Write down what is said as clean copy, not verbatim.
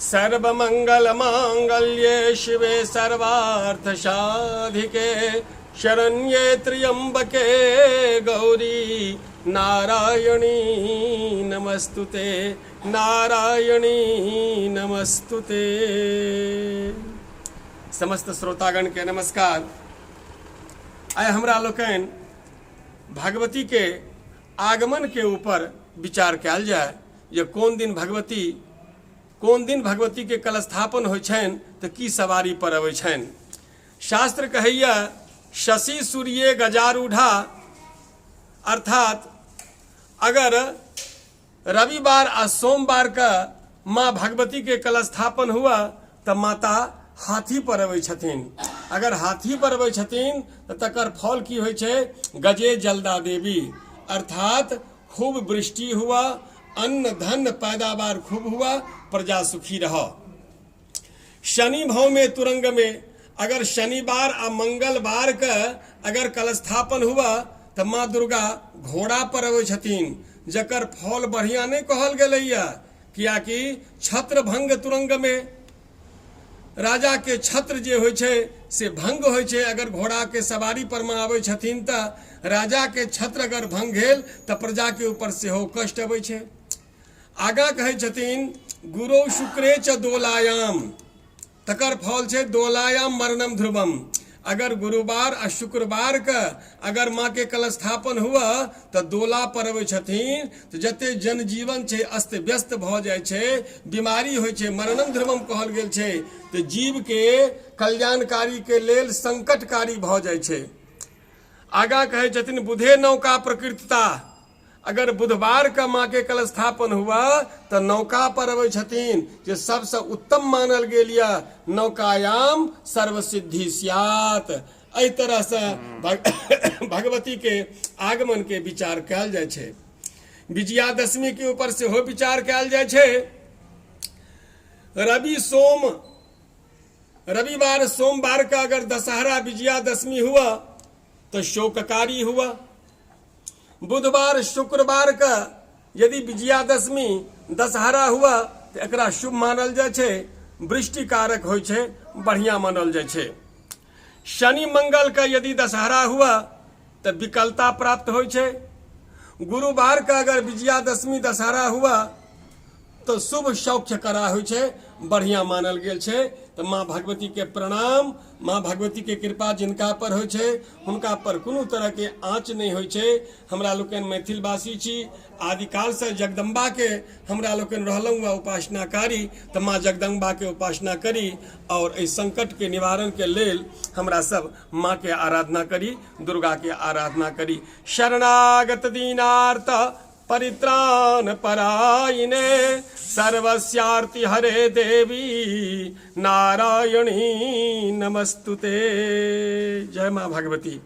सर्वमंगल मांगल्ये शिवे सर्वार्थ साधिके शरण्ये त्र्यंबके गौरी नारायणी नमस्तुते, नारायणी नमस्तुते। समस्त श्रोतागण के नमस्कार। आइ हमरा लोकनि भगवती के आगमन के ऊपर विचार कयल जाय जे कोन दिन भगवती, कोन दिन भगवती के कलस्थापन होइ छनि तऽ की सवारी पर अबै छनि। शास्त्र कहैया शशि सूर्ये गजारूढ़ा, अर्थात अगर रविवार आ सोमवार के माँ भगवती के कलस्थापन हुआ तऽ माता हाथी पर अबै छथिन। अगर हाथी पर अबै छथिन तऽ तकर फल की होइ छै? गजे जलदा देवी, अर्थात खूब वृष्टि हुआ, अन्न धन पैदावार खूब हुआ, प्रजा सुखी रह। शनि भाव में तुरंग में अगर शनिवार आ मंगलवार के अगर कलस्थापन हुआ तऽ माँ दुर्गा घोड़ा पर अबै छथिन, जकर फल बढ़िया नहीं कहल गेलैया, कियाकि छत्र भंग तुरंग में राजा के छत्र जे होइ छै से भंग होइ छै। अगर घोड़ा के सवारी पर माँ अबै छथिन तऽ राजा के छत्र अगर भंग भेल तऽ प्रजा के ऊपर सेहो कष्ट अबै छै। आगाँ कहै छथिन गुरु शुक्रे च दोलायाम, तकर फल छै दोलायाम मरणम ध्रुवम। अगर गुरुवार आ शुक्रवार के अगर माँ के कलस्थापन हुआ तऽ दोला पर अबै छथिन तऽ जते जनजीवन छै अस्त व्यस्त भऽ जाइ छै, बीमारी होइ छै, मरणम ध्रुवम कहल गेल छै, तऽ जीव के कल्याणकारी के लेल संकटकारी भऽ जाइ छै। आगाँ कहै छथिन बुधे नौका प्रकृतता, अगर बुधवार के माँ के कलस्थापन हुआ तऽ नौका पर अबै छथिन, जे सबसँ उत्तम मानल गेल यऽ, नौकायाम सर्वसिद्धि स्यात। एहि तरहसँ भगवती के आगमन के विचार कयल जाइ छै। विजयादशमी के ऊपर सेहो विचार कयल जाइ छै। रवि सोम, रविवार सोमवार का अगर दशहरा विजयादशमी हुआ तो शोककारी हुआ। बुधवार शुक्रवार का यदि विजयादशमी दशहरा हुआ तो एकरा शुभ मानल जाइ छै, वृष्टिकारक होइ छै, बढ़िया मानल जाइ छै। शनि मंगल का यदि दशहरा हुआ तो विकलता प्राप्त होइ छै। गुरुवार का अगर विजयादशमी दशहरा हुआ तो शुभ सौख्य करा होइ छै, बढ़िया मानल गेल छै। तऽ माँ भगवती के प्रणाम। माँ भगवती के कृपा जिनका पर होइ छै हुनका पर कोनो तरह के आँच नहि होइ छै। हमरा लोकनि मैथिलवासी छी, आदिकालसँ जगदम्बा के हमरा लोकनि रहलहुँ वा उपासनाकारी, तऽ माँ जगदम्बा के उपासना करी और एहि संकट के निवारण के लेल हमरा सब माँ के आराधना करी, दुर्गा के आराधना करी। शरणागत दीनार्थ परित्राण परायणे सर्वस्यार्ति हरे देवी नारायणी नमस्तुते। जय माँ भगवती।